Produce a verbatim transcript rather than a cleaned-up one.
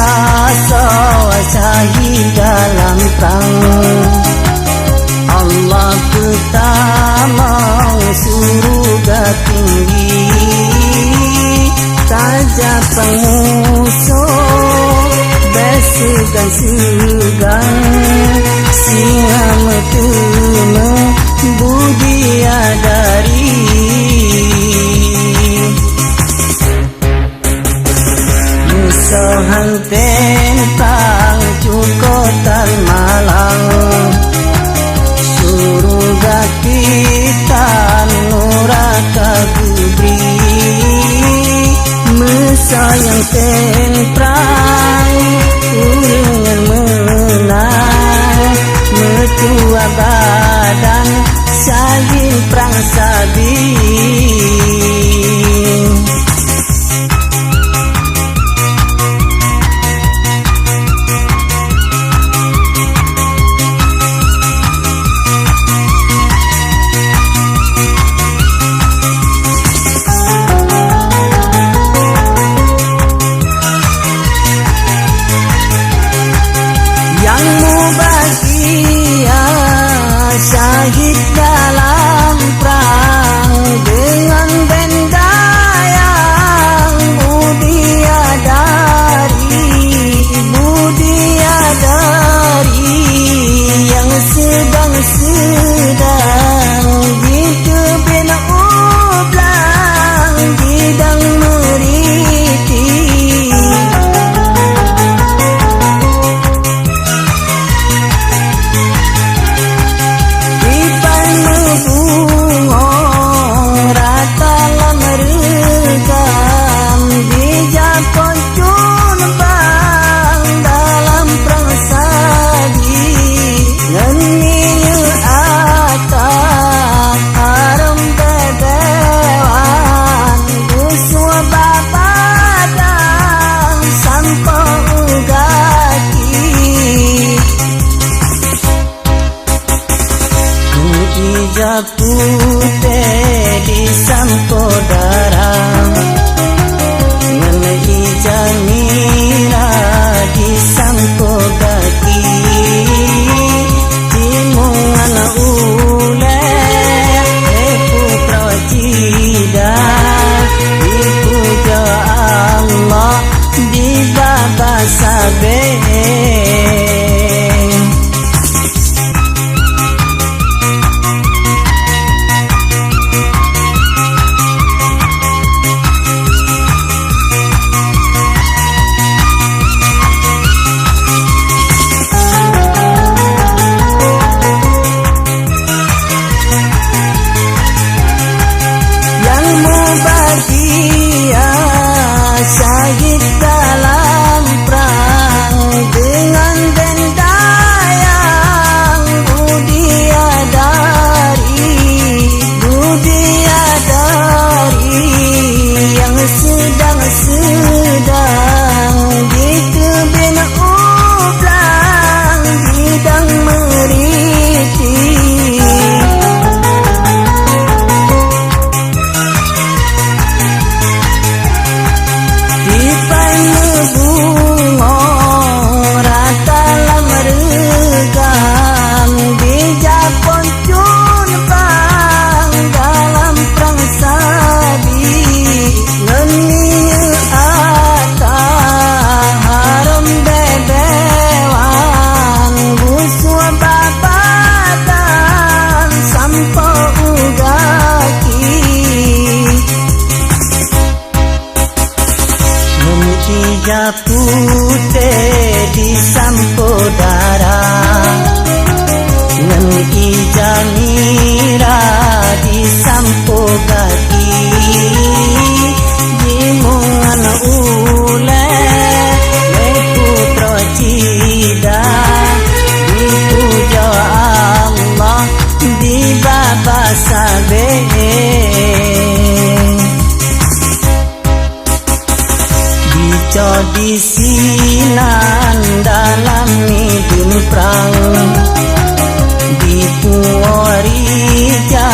Asoe syahid dalam prang, Allah peutamong syeuruga tinggi. Tajapang musoh bèk seugan-seugan, singa meuteumèe budi adari. Musoh han teuntang cukôh tan malang, syeuruga kitan nuraka geubri. Musoh nyang teuntang ureueng nyang meunang, meutuah badan syahid prang sabe. Nyang mubagia syahid dalam prang, deungon benda nyang budi adari, budi adari nyang seudang-seudang jiteubiet u blang gidang meuriti. Dipan meubungong rata lam reugam, dijakot cunbang dalam prang sabe, ngon minyeuk ata hareuem beudewan, geusuet bak badan sampoe u gaki. Keu ija putéh disampoe dara, ngon ija mirah disampoe gaki. Timungan ulèe lé putroe Jidah, dipujoe Allah di babah sabe. Nyang mubagia syahid dalam prang, deungon benda nyang budi adari, budi adari nyang seudang-seudang jiteubiet u blang gidang meuriti. Dipan meubungong rata lam reugam, dijakot cunbang dalam prang sabe, ngon minyeuk ata hareuem beudewan, geusuet bak badan sampoe u gaki. Ngon ija putéh disampoe dara, ngon ija mirah disampoe gaki. Timungan ulèe lé putroe Jidah, dipujoe Allah di babah sabe. Dicok disinan dalam mideuen prang, dipuwoe ija